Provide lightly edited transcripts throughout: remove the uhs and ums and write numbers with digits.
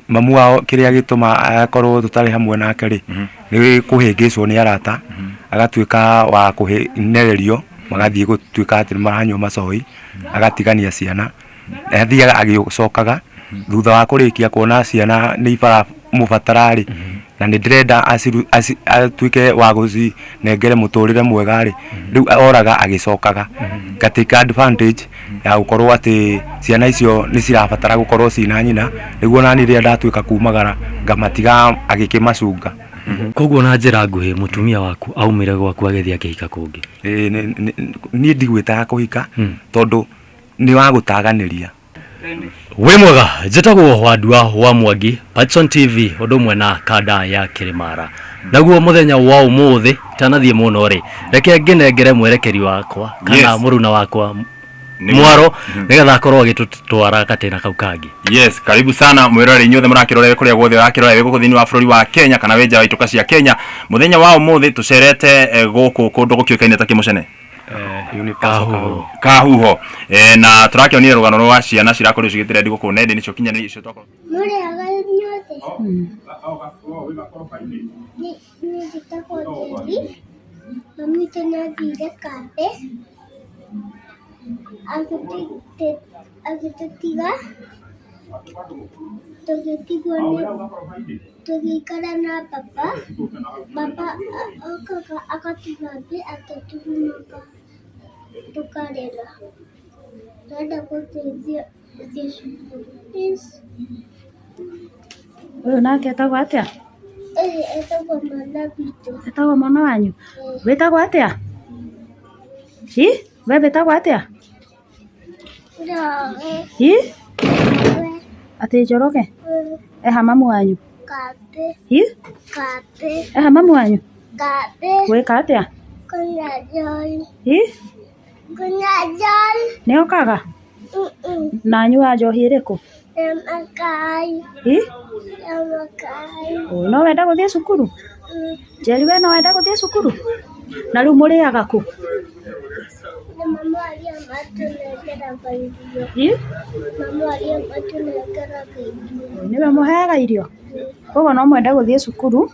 Mamu wao kĩrĩa gĩtũma akorwo tũtarĩ hamwe nake rĩ, nĩ kũhĩngĩcwo nĩ arata, agatuĩka wa kũhinyĩrĩrio, magathiĩ gũtuĩka atĩ nĩ maranyua macohi, agatigania ciana, athiaga agĩcokaga, thutha wa kũrĩkia kuona ciana nĩ iramũbatara rĩ, na nĩ ndĩrenda atuĩke wa gũcinengere mũtũrĩre mwega rĩ, rĩu oraga agĩcokaga, nga take advantage ya gũkorwo atĩ ciana icio nĩ cirabatara gũkorwo ciĩna nyina, nĩguo naniĩ rĩrĩa ndatuĩka kumagara ngamatiga agĩkĩmacunga. Koguo na njĩra nguhĩ mũtumia waku aumire gwaku agĩthiĩ akĩhika kũngĩ? Ĩĩ niĩ ndigwĩtaga kũhika tondũ nĩ wa gũtaganĩria. Wĩ mwega, njĩtagwo Wandua wa Mwangi, Patson TV ũndũ ũmwe na kanda ya Kĩrĩmara. Naguo mũthenya wa ũmũthĩ itanathiĩ mũno rĩ, reke ngĩnengere mwerekeri wakwa kana mũruna wakwa Mwaro nĩgetha akorwo agĩtũtwara gatĩna kau kangĩ. Yes, karibu sana mwĩroreri inyuothe mũrakĩrorera kũrĩa guothe ũrakĩrorera wĩ gũkũ thĩinĩ wa bũrũri wa Kenya kana wĩ nja wa ituka cia Kenya. Mũthenya wa ũmũthĩ tũcerete gũkũ kũndũ gũkĩũĩkaine ta Kĩmũcene. Kahuho. Kahuho. Na tũrakĩonire rũgano rwa ciana cirakorirwo cigĩtĩra gũkũ nenda-inĩ cia ũkinyanĩria icio twakorwo Mũrĩaga inyuothe? Niĩ njĩtagwo Njeri, mami witũ nĩ athire kambĩ, agĩtũtiga, tũgĩtigwo nĩ, tũgĩikara na baba, baba okaga agatũthambia agĩtũhumaga tũkarĩra. Ndĩrenda gũteithio gũthiĩ cukuru please. Ũyũ nake etagwo atĩa? Ũyũ etagwo mwana witũ. Etagwo mwana wanyu? Wĩtagwo atĩa? Hi? We wĩtagwo atĩa? Njoroge. Hi? Atĩ Njoroge? Eha mamu wanyu? Kambĩ. Hi? Kambĩ. Eha mamu wanyu? Kambĩ. Gwĩka atĩa? Kũnyua njohi. Hi? Kũnyua njohi. Nĩ okaga? Na anyuaga njohi ĩrĩkũ? Ya makai. Hi? Ya makai. No wenda gũthiĩ cukuru? Njeri we no wenda gũthiĩ cukuru? Na rĩu mũrĩaga kũ? Mama arĩa matũnengeraga irio. Hi? Mama arĩa matũnengeraga irio. Nĩwe mũheaga irio? Koguo no mwende gũthiĩ cukuru?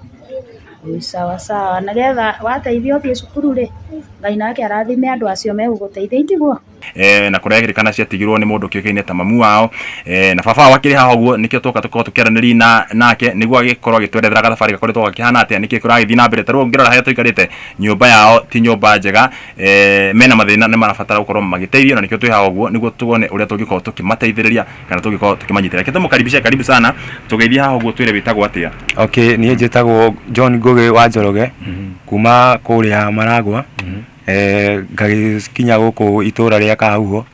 Sawa sawa, nĩgetha wateithio ũthiĩ cukuru rĩ, Ngai nake arathime andũ acio megũgũteithia itiguo? Na kũrerĩkana ciatigirwo nĩ mũndũ kĩũkaine ta mamu wao na baba wao akĩrĩ haha ũguo nĩkĩo twoka tũkorwo tũkĩaranĩria nake nĩguo agĩkorwo agĩtwerethera gathabarĩ gakoretwo gakĩhana atĩa, nĩkĩ kũragĩthiĩ na mbere. Ta rĩu ũngĩrora harĩa tũikarĩte nyũmba yao ti nyũmba njega, mena mathĩna nĩ marabatara gũkorwo magĩteithio na nĩkĩo twĩ haha ũguo nĩguo tuone ũrĩa tũngĩkorwo tũkĩmateithĩrĩria kana tũngĩkorwo tũkĩmanyitĩrĩra. Reke tũmũkaribishe, karibu sana, tũgeithie haha ũguo twĩre wĩtagwo atĩa. Okay, niĩ njĩtagwo John Ngũgĩ wa Njoroge kuma kũrĩa Maragwa, ngagĩkinya gũkũ itũra rĩa Kahuho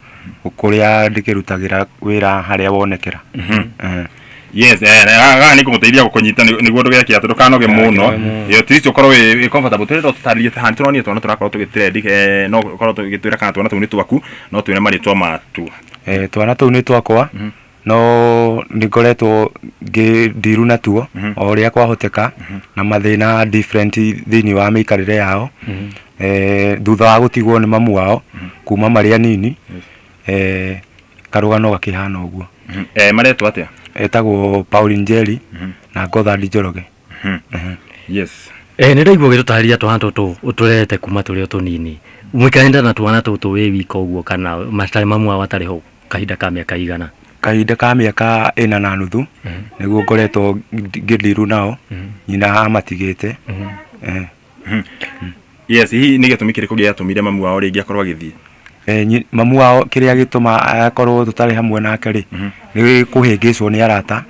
kũrĩa ndĩkĩrutagĩra wĩra harĩa wonekera. Yes, gaka nĩ ngũgũteithia gũkũnyita nĩguo ndũgeke atĩ ndũkanoge mũno. At least ũkorwo wĩ comfortable. Tũrenda ũtũtarĩrie ta haha nĩtũronire twana tũrakorwo tũgĩtrend, no ũkorwo ũgĩtwĩra kana twana tũu nĩ twaku, no twĩre marĩtwa matuo. Twana tũu nĩ twakwa, no nĩ ngoretwo ngĩ deal natuo o ũrĩa kwahoteka na mathĩna different thĩinĩ wa mĩikarĩre yao. Thutha wa gũtigwo nĩ mamu wao kuma marĩ anini, karũgano gakĩhana ũguo. Maretwo atĩa? Etagwo Pauline Njeri na Gothard Njoroge. Yes. Nĩ ndaigua ũgĩtũtarĩria twana tũtũ ũtũrerete kuma tũrĩ o tũnini. Mũikarĩte na twana tũtũ wĩ wika ũguo kana matarĩ mamu wao atarĩ ho kahinda ka mĩaka igana? Kahinda ka mĩaka ĩna na nuthu nĩguo ngoretwo ngĩ deal nao, nyina amatigĩte. Yes, hihi nĩ gĩtũmi kĩrĩkũ gĩatũmire mamu wao rĩngĩ akorwo agĩthiĩ? Mamu wao kĩrĩa gĩtũma akorwo tũtarĩ hamwe nake rĩ, nĩ kũhĩngĩcwo nĩ arata,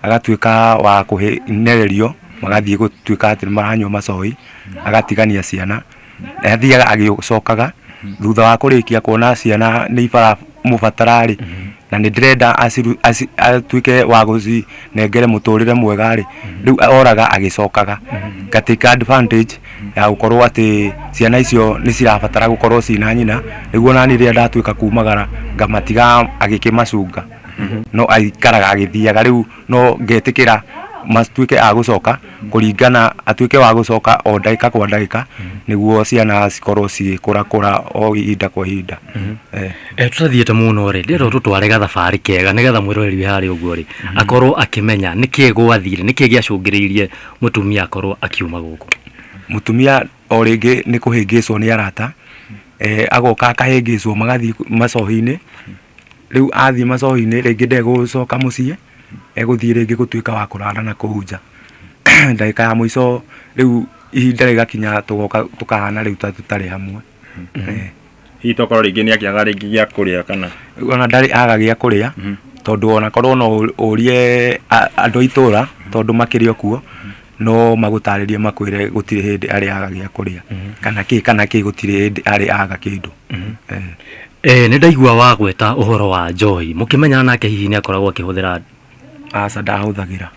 agatuĩka wa kũhinyĩrĩrio, magathiĩ gũtuĩka atĩ nĩ maranyua macohi, agatigania ciana, athiaga agĩcokaga, thutha wa kũrĩkia kuona ciana nĩ iramũbatara rĩ, na nĩ ndĩrenda atuĩke wa gũcinengere mũtũrĩre mwega rĩ, rĩu oraga agĩcokaga, nga take advantage ya gũkorwo atĩ ciana icio nĩ cirabatara gũkorwo ciĩna nyina, nĩguo naniĩ rĩrĩa ndatuĩka kumagara ngamatiga agĩkĩmacunga, no aikaraga agĩthiaga rĩu no ngetĩkĩra Matuĩke a gũcoka kũringana, atuĩke wa gũcoka o ndagĩka kwa ndagĩka, nĩguo ciana cikorwo cigĩkũrakũra o ihinda kwa ihinda. Tũtathiĩte mũno rĩ, ndĩrenda tũtware gathabarĩ kega nĩgetha mwĩroreri wĩ harĩa ũguo rĩ akorwo akĩmenya nĩkĩ gwathire, nĩkĩ gĩacũngĩrĩirie mũtumia akorwo akiuma gũkũ. Mũtumia o rĩngĩ nĩ kũhĩngĩcwo nĩ arata, agoka akahĩngĩcwo magathiĩ macohi-inĩ. Rĩu athiĩ macohi-inĩ rĩngĩ ndegũcoka mũciĩ, egũthiĩ rĩngĩ gũtuĩka wa kũrara na kũu nja. Ndagĩka ya mũico rĩu ihinda rĩgakinya tũgoka tũkahana rĩu ta tũtarĩ hamwe. Hihi tokorwo rĩngĩ nĩ akĩaga rĩngĩ gĩa kũrĩa kana? Ona ndarĩ aga gĩa kũrĩa, tondũ ona korwo no ũrie andũ a itũra, tondũ makĩrĩ o kuo, no magũtarĩrie makwĩre gũtirĩ hĩndĩ arĩ aga gĩa kũrĩa kana kĩ kana kĩ, gũtirĩ hĩndĩ arĩ aga kĩndũ. Nĩ ndaigua wagweta ũhoro wa njohi, mũkĩmenyana nake hihi nĩ akoragwo akĩhũthĩra? Aca, ndahũthagĩra.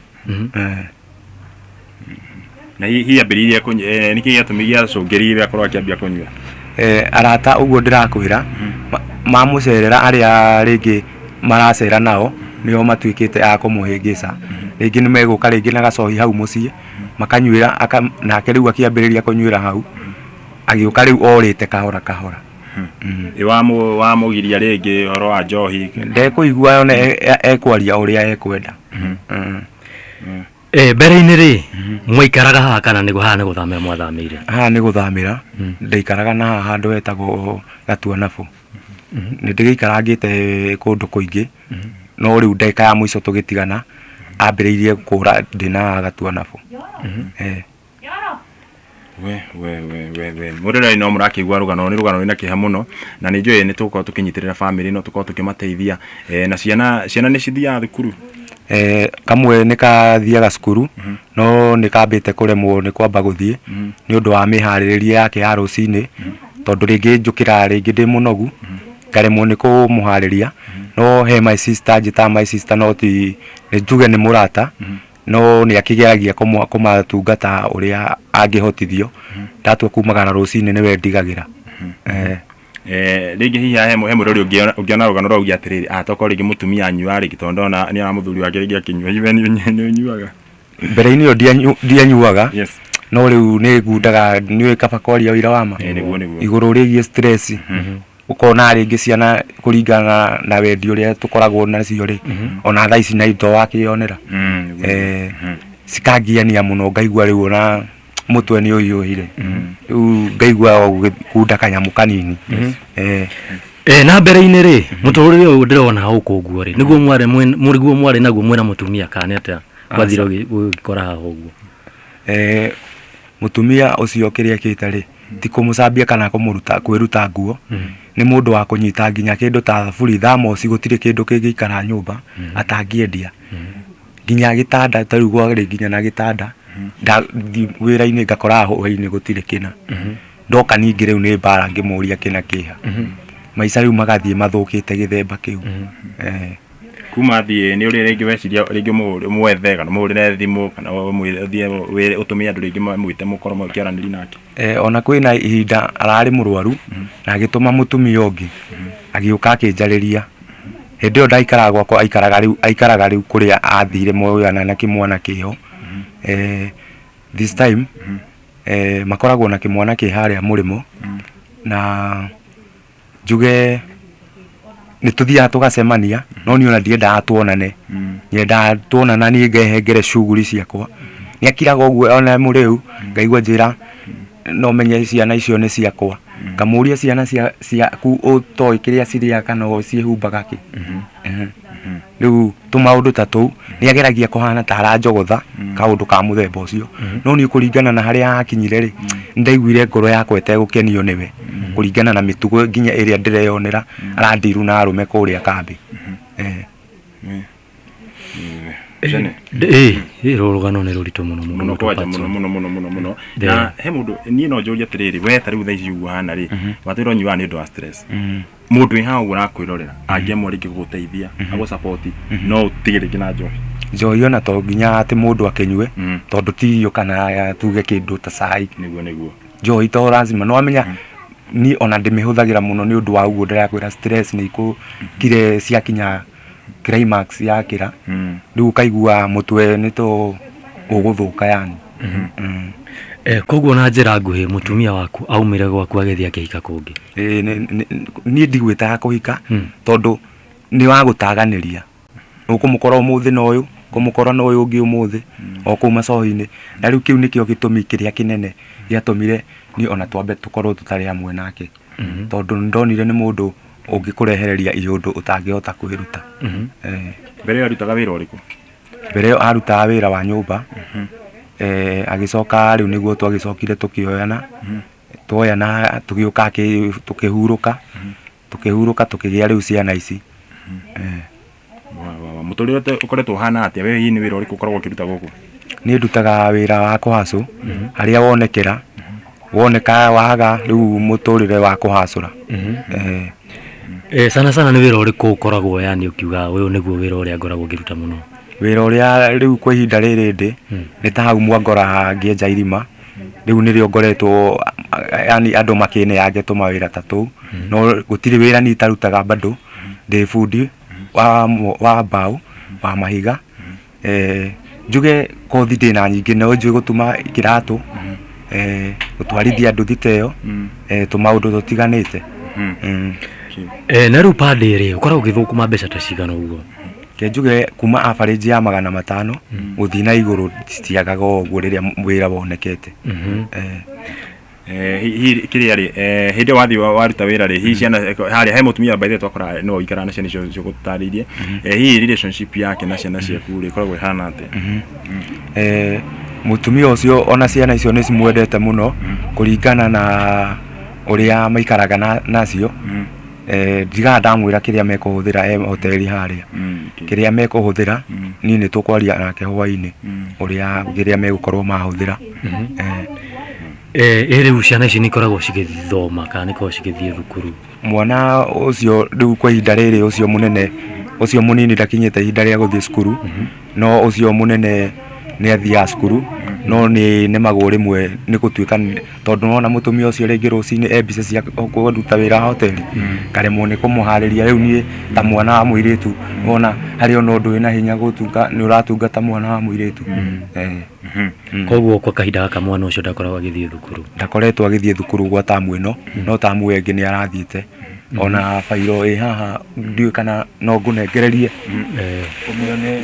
Na hihi ambĩrĩirie kũnyua, nĩkĩ gĩatũmire gĩacũngĩrĩirie akorwo akĩambia kũnyua? Arata ũguo ndĩrakwĩra, mamũcerera arĩa rĩngĩ maracera nao nĩo matuĩkĩte a kũmũhĩngĩca. Rĩngĩ nĩ megũka rĩngĩ na gacohi hau mũciĩ makanyuĩra, nake rĩu akĩambĩrĩria kũnyuĩra hau, agĩũka rĩu orĩte kahora kahora. Ĩ wamũgiria rĩngĩ ũhoro wa njohi? Ndekũigua, ona ekwaria ũrĩa ekwenda. Mbere-inĩ rĩ, mwaikaraga haha kana nĩguo haha nĩ gũthamĩra mwathamĩire? Haha nĩ gũthamĩra. Ndaikaraga na haha handũ hetagwo Gatuanabũ. Nĩ ndĩgĩikarangĩte kũndũ kũingĩ, no rĩu ndagĩka ya mũico tũgĩtigana ambĩrĩirie kũra ndĩna haha Gatuanabũ. We we we we we, mũrĩrei, no mũrakĩigua rũgano, nĩ rũgano rwĩna kĩeha mũno, na nĩ njũĩ nĩ tũgũkorwo tũkĩnyitĩrĩra famĩlĩ ĩno, tũkorwo tũkĩmateithia. Na ciana nĩ cithiaga thukuru? Kamwe nĩ kathiaga cukuru, no nĩ kambĩte kũremwo nĩ kwamba gũthiĩ nĩ ũndũ wa mĩharĩrĩrie yake ya rũcinĩ, tondũ rĩngĩ njũkĩraga rĩngĩ ndĩ mũnogu, ngaremwo nĩ kũmũharĩria. No he my sister, njĩtaga my sister, no ti nĩ njuge nĩ mũrata, no nĩ akĩgeragia kũmatungata ũrĩa angĩhotithio. Ndatua kumagara rũcinĩ nĩwe ndigagĩra. Rĩngĩ hihi he mũrori ũngĩona rũgano rũu auge atĩrĩrĩ, ah, tokorwo rĩngĩ mũtumia anyuaga rĩngĩ, tondũ ndona nĩ ona mũthuri wake rĩngĩ akĩnyua. Hihi we nĩ ũnyuaga? Mbere-inĩ ĩyo ndianyuaga, no rĩu nĩ ngundaga, nĩ kaba kwaria ũira wa ma. Nĩguo nĩguo. Igũrũ rĩgiĩ stress, ũkona rĩngĩ ciana kũringana na wendi ũrĩa tũkoragwo nacio rĩ, ona thaa ici na ito wakĩonera, cikangiania mũno, ngaigua rĩu ona mũtwe nĩ ũhiũhire, rĩu ngaigua o gũkunda kanyamũ kanini. Na mbere-inĩ rĩ, mũtũrĩre ũyũ ndĩrona gũkũ ũguo rĩ, nĩguo mwarĩ nĩguo mwarĩ naguo mwĩna mũtumia kana nĩ atĩa gwathire ũgĩkora haha ũguo? Mũtumia ũcio kĩrĩa ekĩte rĩ, ti kũmũcambia kana kũmũruta kwĩruta nguo, nĩ mũndũ wa kũnyita nginya kĩndũ ta thaburi, thamoci, gũtirĩ kĩndũ kĩngĩikara nyũmba atangĩendia. Nginya gĩtanda, ta rĩu kwarĩ nginya na gĩtanda, ndathiĩ wĩra-inĩ ngakoraga hwainĩ gũtirĩ kĩna. Ndoka ningĩ rĩu nĩ mbara ngĩmũria kĩna kĩha. Maica rĩu magathiĩ mathũkĩte gĩthemba kĩu. Kuma thiĩ nĩ ũrĩ rĩngĩ weciria rĩngĩ ũmwethe kana ũmũhũrĩre thimũ kana ũthiĩ ũtũme andũ rĩngĩ mamwĩte mũkorwo mũkĩaranĩria nake? Ona kwĩna ihinda ararĩ mũrwaru na agĩtũma mũtumia ũngĩ agĩũka akĩnjarĩria. Hĩndĩ ĩyo ndaikaraga gwakwa, aikaraga rĩu kũrĩa athire moyana na kĩmwana kĩho. This time makoragwo na kĩmwana kĩ harĩa mũrĩmo, na njuge nĩ tũthiaga tũgacemania, no niĩ ona ndiendaga tuonane. Nyendaga tuonana niĩ ngehengere shughuli ciakwa. Nĩ akiraga ũguo ona mũrĩu, ngaigua njĩra no menye ciana icio nĩ ciakwa. Ngamũria ciana ciaku ũtoĩ kĩrĩa cirĩaga kana ciĩhumbaga kĩ. Rĩu tũmaũndũ ta tũu nĩ ageragia kũhana ta aranjogotha kaũndũ ka mũthemba ũcio, no niĩ kũringana na harĩa akinyire rĩ, nĩ ndaiguire ngoro yakwa ĩtegũkenio nĩwe kũringana na mĩtugo nginya ĩrĩa ndĩreyonera arandiru na arũme kũrĩa kambĩ. Ĩ rũrũ rũgano nĩ rũritũ mũno mũno. Mũno kwanja. Patson. Mũno mũno mũno mũno mũno. Na he mũndũ niĩ no njũrie atĩrĩrĩ, we ta rĩu thaa ici ũguo hana rĩ, watwĩra ũnyuaga nĩ ũndũ wa stress, mũndũ wĩ haha ũguo ũrakwĩrorera angĩamua rĩngĩ gũgũteithia, agũ support, no ũtige rĩngĩ na njohi? Njohi ona to nginya atĩ mũndũ akĩnyue, tondũ ti irio kana tuge kĩndũ ta cai. Nĩguo nĩguo. Njohi to lazima, nĩ wamenya niĩ ona ndĩmĩhũthagĩra mũno nĩ ũndũ wa ũguo ndĩrakwĩra, stress nĩ ikũkire ciakinya climax yakĩra, rĩu ũkaigua mũtwe nĩ to Ũgũthũka yani. Koguo na njĩra nguhĩ mũtumia waku aumire gwaku agĩthiĩ akĩhika kũngĩ? Ĩĩ, niĩ ndigwĩtaga kũhika, tondũ nĩ wa gũtaganĩria, ũkũmũkora ũmũthĩ na ũyũ, ũkũmũkora na ũyũ ũngĩ ũmũthĩ o kũu macohi-inĩ. Na rĩu kĩu nĩkĩo gĩtũmi kĩrĩa kĩnene gĩatũmire niĩ ona twambe tũkorwo tũtarĩ hamwe nake, tondũ nĩ ndonire nĩ mũndũ ũngĩkũrehereria iũndũ ũtangĩhota kwĩruta. Mbere ĩyo arutaga wĩra ũrĩkũ? Mbere ĩyo arutaga wĩra wa nyũmba, agĩcoka rĩu nĩguo twagĩcokire tũkĩoyana, twoyana tũgĩũka tũkĩhurũka, tũkĩhurũka tũkĩgĩa rĩu ciana ici. Wa, wa, wa. Mũtũrĩre ũkoretwo ũhana atĩa? We hihi nĩ wĩra ũrĩkũ ũkoragwo ũkĩruta gũkũ? Niĩ ndutaga wĩra wa kũhacũ, harĩa wonekera, woneka waga, rĩu mũtũrĩre wa kũhacũra. Sana sana nĩ wĩra ũrĩkũ ũkoragwo yani ũkiuga ũyũ nĩguo wĩra ũrĩa ngoragwo ngĩruta mũno? Wĩra ũrĩa rĩu kwa ihinda rĩrĩ ndĩ nĩ ta hau Mwangora ngĩenja irima, rĩu nĩrĩo ngoretwo yani andũ makĩneange tũmawĩra ta tũu, no gũtirĩ wĩra niĩ itarutaga bado. Ndĩ bundi wa mbaũ, wa mahiga, njuge kothi ndĩna nyingĩ, no njũĩ gũtuma kĩratũ, gũtwarithia nduthi ta ĩyo, tũmaũndũ tũtiganĩte. Na rĩu per day rĩ, ũkoragwo ũgĩthũkũma mbeca ta cigana ũguo? Reke njuge kuma average ya 500 gũthiĩ na igũrũ, citiagaga o ũguo rĩrĩa wĩra wonekete. Hihi kĩrĩa rĩ, hĩndĩ ĩyo wathiĩ waruta wĩra rĩ, hihi ciana harĩa he mũtumia, by the way, twakora nĩwe ũikaraga na ciana icio icio gũtarĩirie, hihi relationship yake na ciana ciaku rĩ, ĩkoragwo ĩhana atĩa? Mũtumia ũcio ona ciana icio nĩ cimwendete mũno kũringana na ũrĩa maikaraga nacio. Ndigaga ndamwĩra kĩrĩa mekũhũthĩra e hoteli harĩa, kĩrĩa mekũhũthĩra, niĩ nĩ tũkwaria nake hwainĩ ũrĩa kĩrĩa megũkorwo mahũthĩra. Ĩ rĩu ciana ici nĩ ikoragwo cigĩthoma kana nĩ ikoragwo cigĩthiĩ thukuru? Mwana ũcio rĩu kwa ihinda rĩrĩ, ũcio mũnene, ũcio mũnini ndakinyĩte ihinda rĩa gũthiĩ cukuru, no ũcio mũnene nĩ athiaga cukuru, no nĩ nemagwo rĩmwe nĩ gũtuĩka tondũ nĩwona mũtumia ũcio rĩngĩ rũcinĩ e mbica cia kũruta wĩra hoteli, ngaremwo nĩ kũmũharĩria. Rĩu niĩ ta mwana wa mũirĩtu, nĩwona harĩ ona ũndũ wĩna hinya gũtunga, nĩ ũratungata mwana wa mũirĩtu. Koguo kwa kahinda gaka mwana ũcio ndakoragwo agĩthiĩ thukuru? Ndakoretwo agĩthiĩ thukuru gwa tamu ĩno, no tamu ĩyo ĩngĩ nĩ arathiĩte. Ona bairo ĩ haha, ndiũĩ kana no ngũnengererie ũmĩone.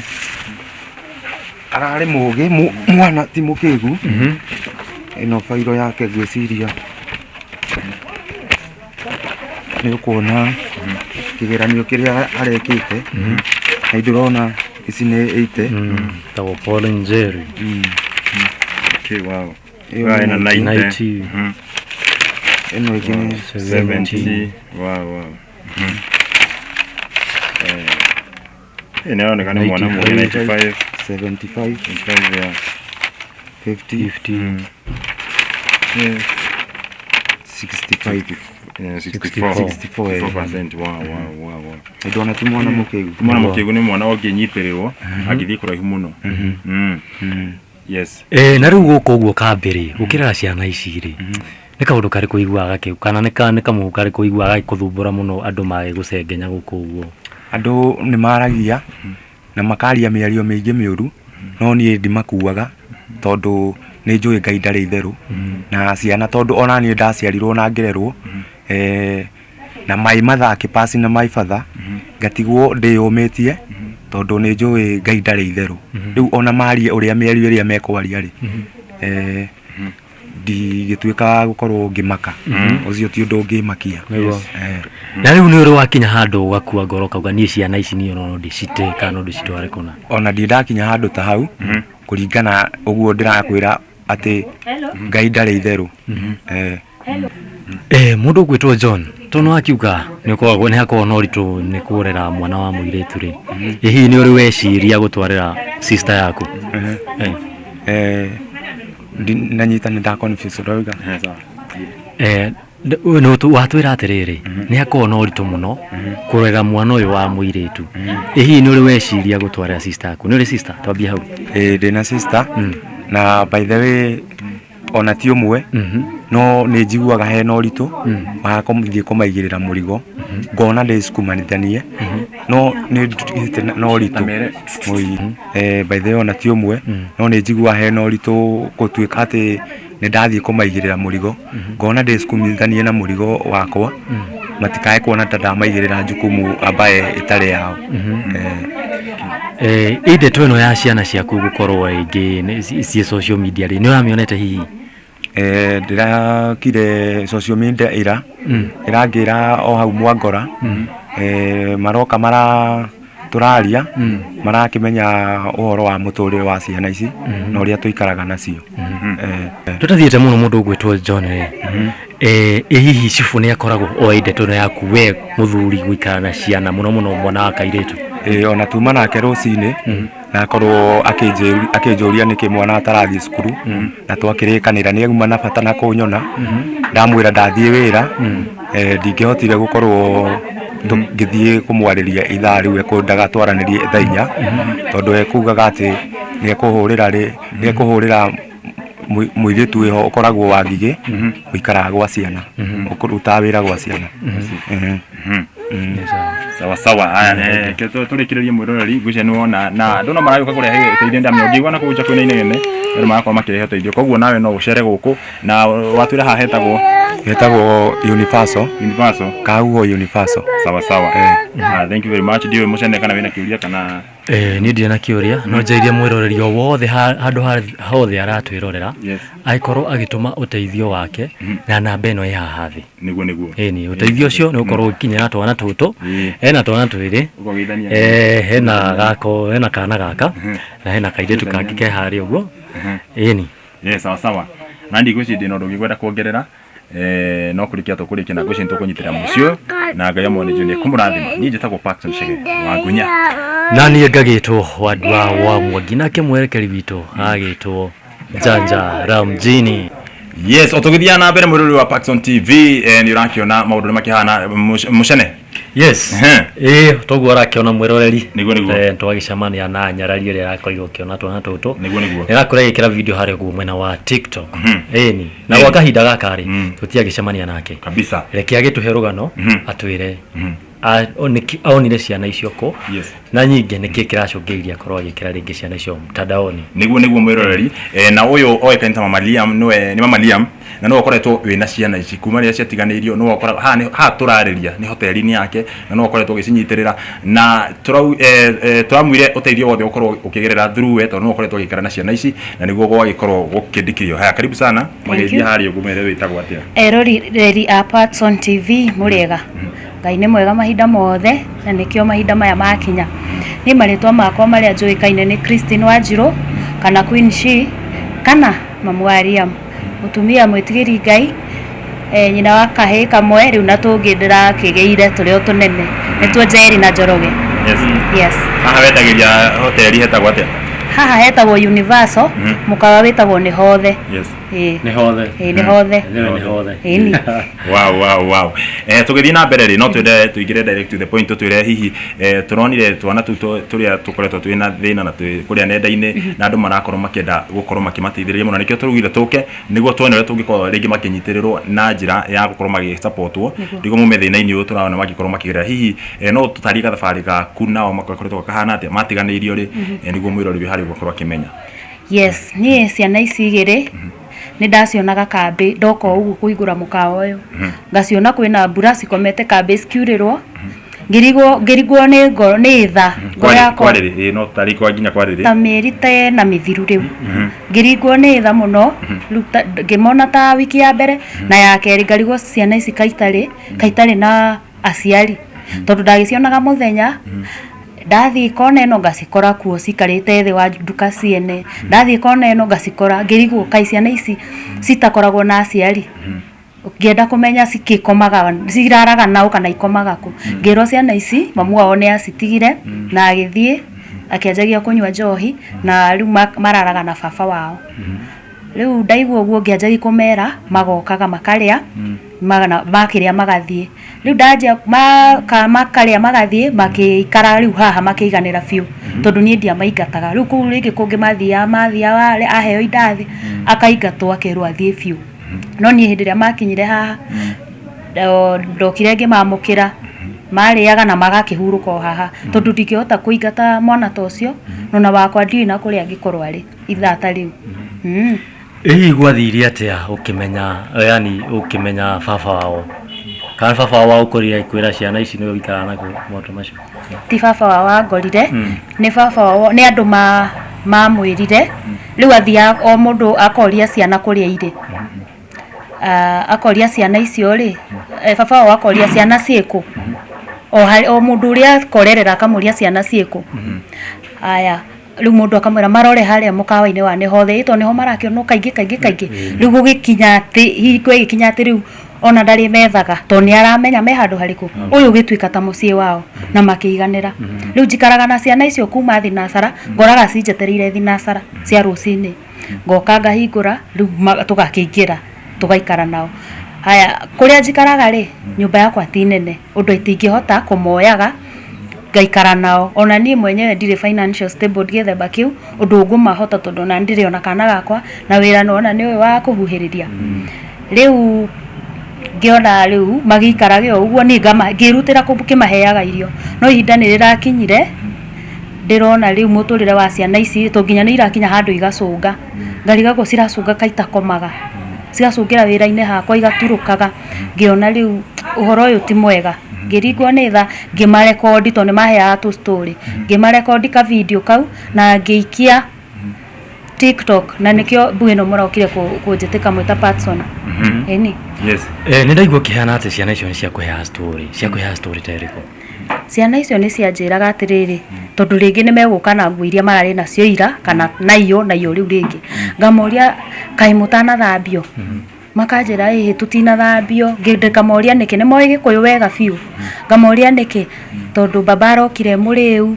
Ararĩ mũgĩ mwana, ti mũkĩgu. Ĩno bairo yake, ngwĩciria nĩ ũkuona kĩgeranio kĩrĩa arekĩte, na ndĩrona ici nĩ 80. Tagwo Paul Njeri. Okay, wow. Ĩyo Ĩyo ĩna nĩ 90. 90. Ĩno ĩngĩ nĩ 70. Wow. Ĩĩ, nĩ aroneka nĩ mwana mũgĩ. 95. 75. 95, yeah. 50. 50. 65. Yeah, 64. 64, eh. 64%. Wow. Ndona ti mwana mũkĩgu. Mwana mũkĩgu, nĩ mwana ũngĩnyitĩrĩrwo angĩthiĩ kũraihu mũno. Yes. Na rĩu gũkũ ũguo kambĩ rĩ, ũkĩrera ciana ici rĩ, nĩ kaũndũ karĩkũ ũiguaga gakĩ kana nĩ kamũhu karĩkũ ũiguaga gagĩkũthumbũra mũno andũ magĩgũcengenya gũkũ ũguo? Andũ nĩ maragia na makaria mĩario mĩingĩ mĩũru, no niĩ ndimakuaga tondũ nĩ njũĩ Ngai ndarĩ itherũ na ciana, tondũ ona niĩ ndaciarirwo na ngĩrerwo na my mother akĩpass na my father, ngatigwo ndĩyũmĩtie, tondũ nĩ njũĩ Ngai ndarĩ itherũ. Rĩu ona marie ũrĩa mĩario ĩrĩa mekwaria rĩ, ndigĩtuĩka wa gũkorwo ngĩmaka, ũcio ti ũndũ ũngĩmakia. Nĩguo. Na rĩu nĩ ũrĩ wakinya handũ ũgakua ngoro ũkauga, niĩ ciana ici niĩ no ndĩcite kana no ndĩcitware kũna? Ona ndirĩ ndakinya handũ ta hau, kũringana ũguo ndĩrakwĩra atĩ Ngai ndarĩ itherũ. Mũndũ ũgwĩtwo John, tondũ akiuga nĩ ũkoragwo nĩ hakoragwo na ũritũ nĩ kũrera mwana wa mũirĩtu rĩ, ĩ hihi nĩ ũrĩ weciria gũtwarĩra sister yaku? Nanyita nĩ nda confuse ũrauga. Nĩ watwĩra atĩrĩrĩ, nĩ hakoragwo na ũritũ mũno kũrera mwana ũyũ wa mũirĩtu, ĩ hihi nĩ ũrĩ weciria gũtwarĩra sister yaku? Nĩ ũrĩ sister? Twambie hau. Ĩĩ, ndĩna sister, na by the way ona ti ũmwe, no nĩ njiguaga hena ũritũ wa kũthiĩ kũmaigĩrĩra mũrigo, ngona ndĩcukumanithanie. No nĩ ndigĩte na ũritũ. Oi, by the way ona ti ũmwe, no nĩ njiguaga hena ũritũ gũtuĩka atĩ nĩ ndathiĩ kũmaigĩrĩra mũrigo, ngona ndĩcukumithanie na mũrigo wakwa, matikae kuona ta ndamaigĩrĩra jukumu ambaye ĩtarĩ yao. Ĩ ndeto ĩno ya ciana ciaku gũkorwo rĩngĩ ciĩ social media rĩ, nĩ ũramĩonete hihi? Ndĩrakire social media ira, ĩrangĩra o hau Mwangora, maroka mara tũraria, marakĩmenya ũhoro wa mũtũrĩre wa ciana ici na ũrĩa tũikaraga nacio. Tũtathiĩte mũno mũndũ ũgwĩtwo John rĩ, ĩ hihi cibũ nĩ akoragwo oĩ ndeto ĩno yaku we mũthuri gũikara na ciana mũno mũno mwana wa kairĩtu? Ĩĩ, ona tuma nake rũcinĩ, na akorwo akĩnjũria nĩkĩ mwana atarathiĩ cukuru, na twakĩrĩkanĩra nĩ auma na bata na kũnyona, ndamwĩra ndathiĩ wĩra, ndingĩhotire gũkorwo ngĩthiĩ kũmwarĩria ithaa rĩu ekwendaga twaranĩrie thaa 4, tondũ ekugaga atĩ nĩ ekũhũrĩra rĩ, nĩ ekũhũrĩra mũirĩtu wĩho ũkoragwo wa Ngigĩ, ũikaraga gwa ciana, ũrutaga wĩra gwa ciana. Sawa sawa. Haya, tũrĩkĩrĩrie mwĩroreri, ngwĩciria nĩ wona na andũ no maragĩũka kũrehe ũteithio, ndamenya ũngĩigua na kũu nja kwĩna inegene, andũ marakorwo makĩrehe ũteithio, koguo nawe no ũcere gũkũ na watwĩra haha hetagwo? Hetagwo Universal. Universal. Kahuho Universal. Sawa sawa. Ah, thank you very much. Ndiũĩ mũcene kana wĩna kĩũria kana? Niĩ ndirĩ na kĩũria, no njarĩrie mwĩroreri o wothe handũ hothe aratwĩrorera, agĩkorwo agĩtũma ũteithio wake na namba ĩno ĩ haha thĩ. Nĩguo nĩguo. Ĩni, ũteithio ũcio nĩ ũgũkorwo ũgĩkinyĩra twana tũtũ, hena twana twĩrĩ, Ũkogeithania. Hena gako, hena kana gaka na hena kairĩtu kangĩ ke harĩa ũguo. Ĩni. Yes, sawa sawa. Na ndigwĩciria ndĩna ũndũ ũngĩ ngwenda kuongerera, no kũrĩkia tũkũrĩkia na ngwĩciria nĩtũkũnyitĩrĩra mũciĩ ũyũ na Ngai amwone nĩ ekũmũrathima. Niĩ njĩtagwo Paxson Chege wa Ngunya. Na niĩ ngagĩtwo Wandua wa Mwangi, nake mwerekeri witũ agagĩtwo Janja Ramjini. Yes, o tũgĩthiaga na mbere mwĩroreri wa Paxson TV, nĩ ũrakĩona maũndũ nĩ makĩhana mũcene. Yes. Ĩĩ, toguo ũrakĩona mwĩroreri. Nĩguo nĩguo. Twagĩcemania na nyarari ĩrĩa ĩrakorirwo ũkĩona twana tũtũ. Nĩguo nĩguo. Ĩrakorwo ĩgĩkĩra video harĩa ũguo mwena wa TikTok. Ĩni. Na gwa kahinda gaka rĩ, tũtiagĩcemania nake. Kabisa. Reke agĩtũhe rũgano, atwĩre onire ciana icio kũ. Yes. Na nyingĩ nĩkĩ kĩracũngĩrĩria akorwo agĩkĩra rĩngĩ ciana icio mtandaoni. Nĩguo nĩguo mwĩroreri, na ũyũ oĩkaine ta Mama Liam, nĩwe nĩ Mama Liam, na nĩwe ũkoretwo wĩna ciana ici kuma rĩrĩa ciatiganĩirio, nĩwe ũkoragwo haha, nĩ haha tũrarĩria nĩ hoteli-inĩ yake, na nĩwe ũkoretwo ũgĩcinyitĩrĩra, na tũramwire ũteithio wothe ũkorwo ũkĩgerera through we, tondũ nĩwe ũkoretwo ũgĩikara na ciana ici, na nĩguo gwagĩkorwo gũkĩndĩkĩrio. Haya, karibu sana, mageithia harĩa ũguo mere wĩtagwo atĩa. Eroreri a Patson TV, mũrĩega? Ngai nĩ mwega mahinda mothe na nĩkĩo mahinda maya makinya. Niĩ marĩtwa makwa marĩa njũĩkaine nĩ Christine Wanjirũ kana Queen She kana Mamu wa Liam. Mũtumia mwĩtigĩri Ngai, nyina wa kahĩĩ kamwe rĩu na tũngĩ ndĩrakĩgĩire tũrĩ o tũnene. Nĩtuo Njeri na Njoroge. Yes. Yes. Haha wendagĩria hoteli hetagwo atĩa? Haha hetagwo Universal, mũkawa wĩtagwo Nĩ Hothe. Yes. Ĩĩ. Nĩ hothe. Ĩĩ, nĩ hothe. Nĩwe nĩ hothe. Ĩni. Wow, wow, wow. Tũgĩthiĩ na mbere rĩ, no twende tũingĩre direct to the point, tũtwĩre hihi tũronire twana tũu tũrĩa tũkoretwo twĩna thĩna na twĩ kũrĩa nenda-inĩ, na andũ marakorwo makĩenda gũkorwo makĩmateithĩrĩria mũno, nĩkĩo tũraugire tũke nĩguo tuone ũrĩa tũngĩkorwo rĩngĩ makĩnyitĩrĩrwo na njĩra ya gũkorwo magĩsupportwo, nĩguo mume thĩna-inĩ ũyũ tũrona magĩkorwo makĩgerera. Hihi no tũtarie gathabarĩ gaku nao gakoretwo kahana atĩa, matiganĩirio rĩ, nĩguo mwĩrori wĩ harĩa ũgakorwo akĩmenya. Yes, niĩ ciana ici igĩrĩ nĩ ndacionaga kambĩ ndoka o ũguo kũhingũra mũkawa ũyũ, ngaciona kwĩna mbura cikomete kambĩ cikiurĩrwo, ngĩrigwo ngĩrigwo nĩ ngoro nĩ tha ngoro yakwa Kwarĩrĩ, ĩĩ no tũtarie kwa nginya kwarĩrĩ. Ta mĩeri ta ĩna mĩthiru rĩu, ngĩringwo nĩ tha mũno rĩu ngĩmona ta wiki ya mbere na ya kerĩ, ngarigwo ciana ici kaĩ itarĩ na aciari, tondũ ndagĩcionaga mũthenya, ndathiĩ kona ĩno ngacikora kuo cikarĩte thĩ wa nduka ciene, ndathiĩ kona ĩno ngacikora, ngĩrigwo kaĩ ciana ici citakoragwo na aciari, ngĩenda kũmenya cikĩkomaga ciraraga naũ kana ikomaga kũ, ngĩrwo ciana ici mamu wao nĩ acitigire na agĩthiĩ akĩanjagia kũnyua njohi na rĩu mararaga na baba wao. Rĩu ndaigua ũguo ngĩanjagia kũmera magokaga makarĩa, makĩrĩa magathiĩ. Rĩu ndanjia makarĩa magathiĩ, makĩikara rĩu haha makĩiganĩra biũ, tondũ niĩ ndiamaingataga. Rĩu kũu rĩngĩ kũngĩ mathiaga mathiaga aheo indathi, akaingatwo akerwo athiĩ biũ. No niĩ hĩndĩ ĩrĩa makinyire haha, ndokire ngĩmamũkĩra, Marĩaga na magakĩhurũka o haha, tondũ ndingĩhota kũingata mwana ta ũcio, nona wakwa ndiũĩ na kũrĩa angĩkorwo arĩ ithaa ta rĩu. Ĩ hihi gwathire atĩa ũkĩmenya, yani ũkĩmenya baba wao? Kana baba wao agũkorire agĩkwĩra ciana ici nĩwe ũikaraga nacio maũndũ macio? Ti baba wao wangorire, nĩ baba wao, nĩ andũ mamwĩrire. Rĩu athiaga o mũndũ akoria ciana kũrĩa irĩ. Akoria ciana icio rĩ, baba wao akoria ciana ciĩkũ? O o mũndũ ũrĩa akorerera akamũria ciana ciĩkũ? Haya, rĩu mũndũ akamwĩra marore harĩa mũkawa-inĩ wa nĩ hothe, ĩ tondũ nĩho marakĩonwo kaingĩ kaingĩ kaingĩ. Rĩu gũgĩkinya atĩ, hingo ĩgĩkinya atĩ rĩu ona ndarĩmethaga tondũ nĩ aramenya me handũ harĩkũ. Ũyũ ũgĩtuĩka ta mũciĩ wao na makĩiganĩra. Rĩu njikaraga na ciana icio kuma thinacara, ngoraga cinjetereire thinacara cia rũcinĩ. Ngoka ngahingũra, rĩu tũgakĩingĩra tũgaikara nao. Haya, kũrĩa njikaraga rĩ, nyũmba yakwa ti nene ũndũ atĩ ingĩhota kũmoyaga ngaikara nao. Ona niĩ mwenyewe ndirĩ financial stable gĩthemba kĩu ũndũ ngũmahota tondũ ona ndirĩ ona kana gakwa na wĩra nĩwona nĩ ũyũ wa kũhuhĩrĩria. Rĩu ngĩona rĩu magĩikarage o ũguo niĩ ngĩrutĩra ngĩmaheaga irio. No ihinda nĩ rĩrakinyire ndĩrona rĩu mũtũrĩre wa ciana ici to nginya nĩ irakinya handũ igacũnga. Ngarigagwo ciracũnga kaĩ itakomaga, cigacũngĩra wĩra-inĩ hakwa igaturũkaga. Ngĩona rĩu ũhoro ũyũ ti mwega. Ngĩringwo nĩ tha ngĩmarekondi tondũ nĩ maheaga tũ story. Ngĩmarekondi ka video kau na ngĩikia TikTok na nĩkĩo mbuĩ ĩno mũrokire kũnjĩtĩka mwĩ ta Patson. Ĩni. Yes. Eh, nĩ ndaigua ũkĩheana atĩ ciana icio nĩ ciakũheaga story. Ciakũheaga story ta ĩrĩkũ? Ciana icio nĩ cianjĩraga atĩrĩrĩ, tondũ rĩngĩ nĩ megũka na nguo iria mararĩ nacio ira kana na iyo na iyo rĩu rĩngĩ. Ngamoria kaĩ mũtanathambio? Makanjĩra ĩhĩ tũtinathambio. Ngamoria nĩkĩ, nĩ moĩ gĩkũyũ wega biũ. Ngamoria nĩkĩ, tondũ baba arokire e mũrĩu.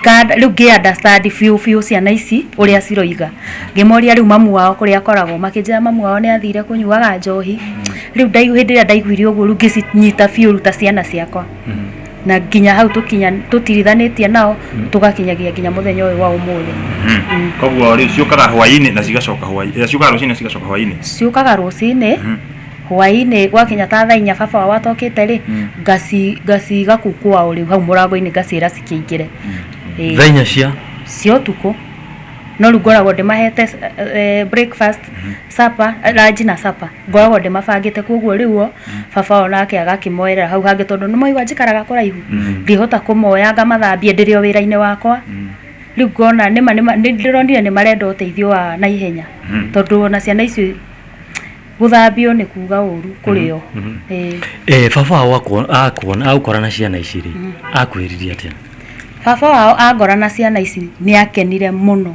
Rĩu ngĩ understand biũ biũ ciana ici ũrĩa ciroiga. Ngĩmoria rĩu mamu wao kũrĩa akoragwo, makĩnjĩra mamu wao nĩ athire kũnyuaga njohi. Rĩu hĩndĩ ĩrĩa ndaiguire ũguo rĩu ngĩcinyita biũ rĩu ta ciana ciakwa. Na nginya hau tũkinya tũtirithanĩtie nao tũgakinyagia nginya mũthenya ũyũ wa ũmũthĩ. Koguo rĩu ciũkaga hwaĩ-inĩ na cigacoka hwaĩ, ciũkaga rũcinĩ na cigacoka hwaĩ-inĩ. Ciũkaga rũcinĩ, hwaĩ-inĩ gwakinya ta thaa inya baba wao atokĩte rĩ, ngaciga kũu kwao rĩu hau mũrango-inĩ ngaciĩra cikĩingĩre. Ĩĩ. Thaa inya cia? Cia ũtukũ. No rĩu ngoragwo ndĩmahete breakfast, supper, lunch na supper. Ngoragwo ndĩmabangĩte koguo rĩu o, baba wao nake agakĩmoerera hau hangĩ tondũ nĩ mwaigua njikaraga kũraihu, ndingĩhota kũmoya ngamathambie ndĩrĩ o wĩra-inĩ wakwa. Rĩu ngona nĩma nĩma nĩ ndĩronire nĩ marenda ũteithio wa naihenya tondũ ona ciana icio gũthambio nĩ kuga ũru kũrĩ o. Ĩĩ. Eh, baba wao akuona agũkora na ciana ici rĩ, akwĩrire atĩa? Baba wao angora na ciana ici nĩ akenire mũno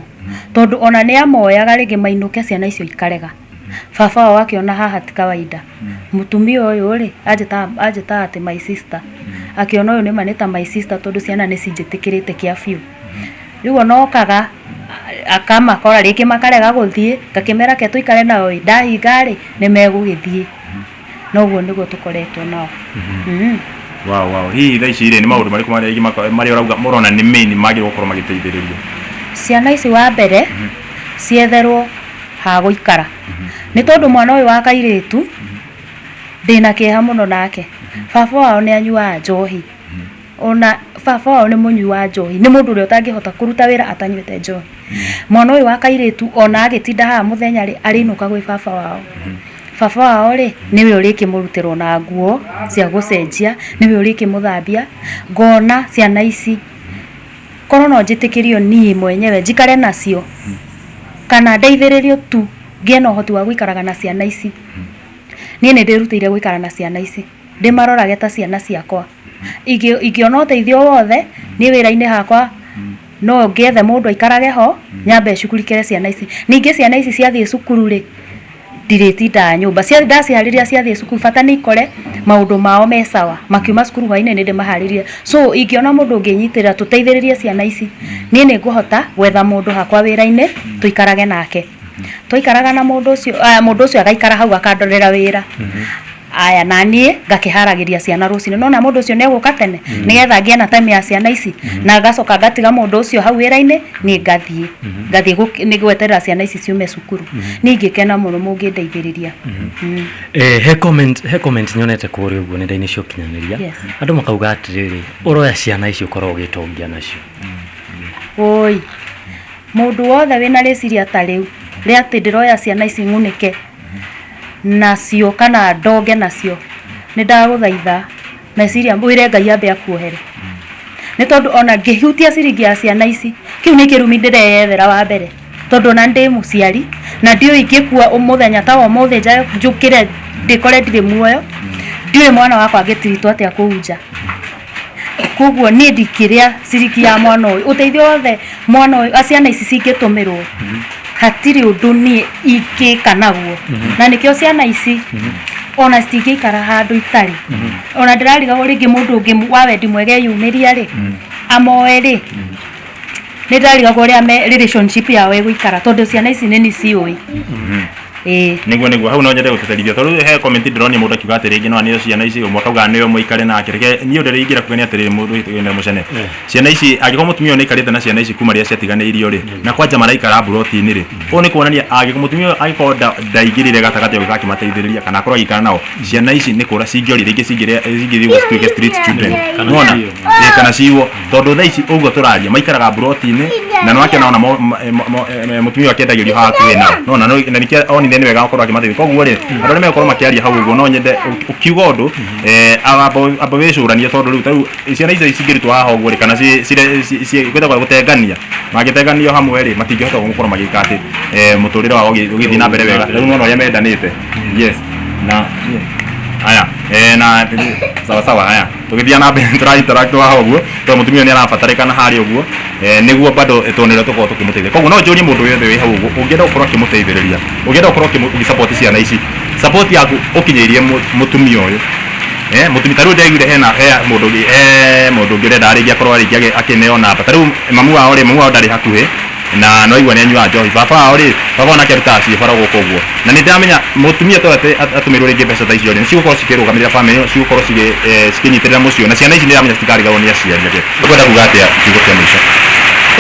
tondũ ona nĩ amoyaga rĩngĩ mainũke ciana icio ikarega. Baba wao akĩona haha ti kawaida. Mũtumia ũyũ rĩ, anjĩtaga atĩ my sister. Akĩona ũyũ nĩma nĩ ta my sister tondũ ciana nĩ cinjĩtĩkĩrĩte kĩa biũ. Rĩu ona okaga akamakora rĩngĩ makarega gũthiĩ, ngakĩmera reke tũikare nao ĩ, ndahinga rĩ, nĩ megũgĩthiĩ. Na ũguo nĩguo tũkoretwo nao. Wow. Hihi thaa ici rĩ, nĩ maũndũ marĩkũ marĩa marĩa ũrauga ũrona nĩ main magĩrĩirwo gũkorwo magĩteithĩrĩrio? Ciana ici wa mbere, cietherwo ha gũikara. Nĩ tondũ mwana ũyũ wa kairĩtu, ndĩna kĩeha mũno nake. Baba wao nĩ anyuaga njohi. Ona baba wao nĩ mũnyui wa njohi, nĩ mũndũ ũrĩa ũtangĩhota kũruta wĩra atanyuĩte njohi. Mwana ũyũ wa kairĩtu ona agĩtinda haha mũthenya rĩ, arĩinũka gwĩ baba wao. Baba wao rĩ, nĩwe ũrĩkĩmũrutĩra ona nguo cia gũcenjia, nĩwe ũrĩkĩmũthambia. Ngona ciana ici, korwo no njĩtĩkĩrio niĩ mwenyewe njikare nacio, kana ndeithĩrĩrio tu ngĩe na ũhoti wa gũikaraga na ciana ici. Niĩ nĩ ndĩrutĩire gũikara na ciana ici, ndĩmarorage ta ciana ciakwa. Ingĩona ũteithio wothe, niĩ wĩra-inĩ hakwa no ngĩethe mũndũ aikarage ho, nyambe cugurikĩre ciana ici. Ningĩ ciana ici ciathiĩ cukuru rĩ, ndirĩtindaga nyũmba. Ndaciharĩria ciathiĩ cukuru, bata nĩ ikore maũndũ mao me sawa. Makiuma cukuru hwainĩ nĩ ndĩmaharĩirie. So ingĩona mũndũ ũngĩnyitĩrĩra tũteithĩrĩrie ciana ici, niĩ nĩ ngũhota gwetha mũndũ hakwa wĩra-inĩ, tũikarage nake. Twaikaraga na mũndũ ũcio, mũndũ ũcio agaikara hau akandorera wĩra. Aya, na niĩ ngakĩharagĩria ciana rũcinĩ, nona mũndũ ũcio nĩ egũka tene nĩgetha ngĩe na time ya ciana ici, na ngacoka ngatiga mũndũ ũcio hau wĩra-inĩ, niĩ ngathiĩ nĩ gweterera ciana ici ciume cukuru. Niĩ ingĩkena mũno mũngĩndeithĩrĩria. He comment nyonete kũrĩa ũguo nenda-inĩ cia ũkinyanĩria. Andũ makauga atĩrĩrĩ, ũroya ciana ici ũkorwo ũgĩtongia nacio. Oi, mũndũ wothe wĩna rĩciria ta rĩu rĩa atĩ ndĩroya ciana ici ng'unĩke nacio kana ndonge nacio, nĩ ndagũthaitha meciria wĩre Ngai ambe akuohere, nĩ tondũ ona ngĩhutia ciringi ya ciana ici, kĩu nĩ kĩrumi ndĩreyethera wa mbere, tondũ ona ndĩ mũciari na ndiũĩ ingĩkua mũthenya ta wa ũmũthĩ njũkĩre ndĩkore ndirĩ muoyo, ndiũĩ mwana wakwa angĩtiritwo atĩa kũu nja. Koguo niĩ ndingĩrĩa ciringi ya mwana ũyũ. Ũteithio wothe mwana ũyũ, ciana ici cingĩtũmĩrwo, hatirĩ ũndũ niĩ ingĩka naguo, na nĩkĩo ciana ici ona citingĩikara handũ itarĩ. Ona ndĩrarigagwo rĩngĩ mũndũ ũngĩ wa wendi mwega eyumĩria rĩ, amoe rĩ, nĩ ndĩrarigagwo ũrĩa relationship yao ĩgũikara, tondũ ciana ici nĩ ciũĩ, ĩĩ. Niguo hau no nyende gũtĩtĩrithia, tondũ he comment ndĩronia mũndũ akiuga atĩ rĩngĩ no aneo ciana ici, ũmwe akauga nĩwe mũikare nake. Reke niĩ ũndũ ũrĩa ingĩra kuga nĩ atĩrĩrĩ, mũndũ wĩna mũcene, ciana ici, angĩkorwo mũtumia ũyũ nĩ aikarĩte na ciana ici kuma rĩrĩa ciatiganĩirio rĩ, na kwanja maraikara mburoti-inĩ rĩ, ũũ nĩ kuonania angĩkorwo mũtumia ũyũ angĩkorwo ndaingĩrĩre gatagatĩ agĩũka akĩmateithĩrĩria kana akorwo agĩikara nao, ciana ici nĩ kũra cingĩori rĩngĩ cingĩthiĩ ũguo cituĩke street children. Kana Nĩwona? ciywo. Ĩĩ, kana ciwo, tondũ thaa ici ũguo tũraria maikaraga mburoti-inĩ, na nĩwakĩona ona mũtumia ũyũ akĩendagĩrio haha hakuhĩ nao nona, na nĩkĩo onire nĩ wega gũkorwo akĩmateithia. Koguo rĩ, andũ arĩa megũkorwo makĩaria hau ũguo, no nyende ũkiuga ũndũ amba wĩcũranie, tondũ rĩu tarĩu ciana icio cingĩrutwo haha ũguo rĩ, kana gwĩtagwo gũtengania, mangĩtenganio hamwe rĩ, matingĩhota gũkorwo magĩka atĩ mũtũrĩre wao ũgĩthiĩ na mbere wega. Rĩu nona ũrĩa mendanĩte. Yes, na aya na sawa sawa. Aya, tũgĩthiĩ na mbere, tũra interact haha ũguo, tondũ mũtumia ũyũ nĩ arabatarĩkana harĩa ũguo nĩguo bado tuone ũrĩa tũkorwo tũkĩmũteithia. Koguo no njũrie mũndũ wothe wĩ hau ũguo ũngĩenda gũkorwo akĩmũteithĩrĩria, ũngĩenda gũkorwo ũgĩsupport ciana ici, support yaku ũkinyĩirie mũtumia ũyũ, mũtumia. Ta rĩu ndĩraiguire hena he mũndũ ũngĩ, he mũndũ ũngĩ ũrenda rĩngĩ akorwo rĩngĩ akĩneo namba. Ta rĩu mamu wao rĩ, mamu wao ndarĩ hakuhĩ na no igua nĩ anyuaga njohi. Baba wao rĩ, baba wao nake arutaga ciĩbara gũkũ ũguo, na nĩ ndĩramenya mũtumia to atũmĩrwo rĩngĩ mbeca ta icio rĩ, nĩ cigũkorwo cikĩrũgamĩrĩra famĩlĩ ĩyo, cigũkorwo cikĩnyitĩrĩra mũciĩ ũyũ, na ciana ici nĩ ndĩramenya citikariganĩrwo nĩ aciari ake. Ũkwenda kuga atĩa, kiugo kĩa mũico?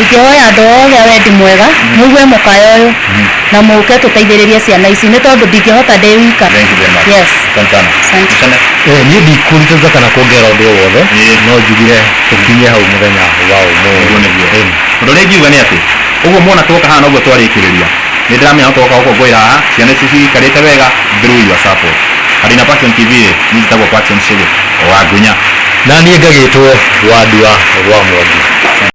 Ingĩhoya andũ othe a wendi mwega mũigue mũkayo ũyũ na mũke tũteithĩrĩrie ciana ici, nĩ tondũ ndingĩhota ndĩ wika. Thank you very much. Yes. Asante sana. Asante. Asante. Niĩ ndikũritũza kana kuongerera ũndũ o wothe, no njugire tũkinye hau mũthenya wa ũmũthĩ. Nĩguo nĩguo. Ĩni. Ũndũ ũrĩa ingiuga nĩ atĩ ũguo muona twoka haha noguo twarĩkĩrĩria, nĩ ndĩramenya no twoka gũkũngũĩra haha, ciana ici ciikarĩte wega through your support. Harĩ na Patson TV rĩ, niĩ njĩtagwo Patson Shĩgĩ wa Ngunya. Na niĩ ngagĩtwo Wandua wa Mwangi.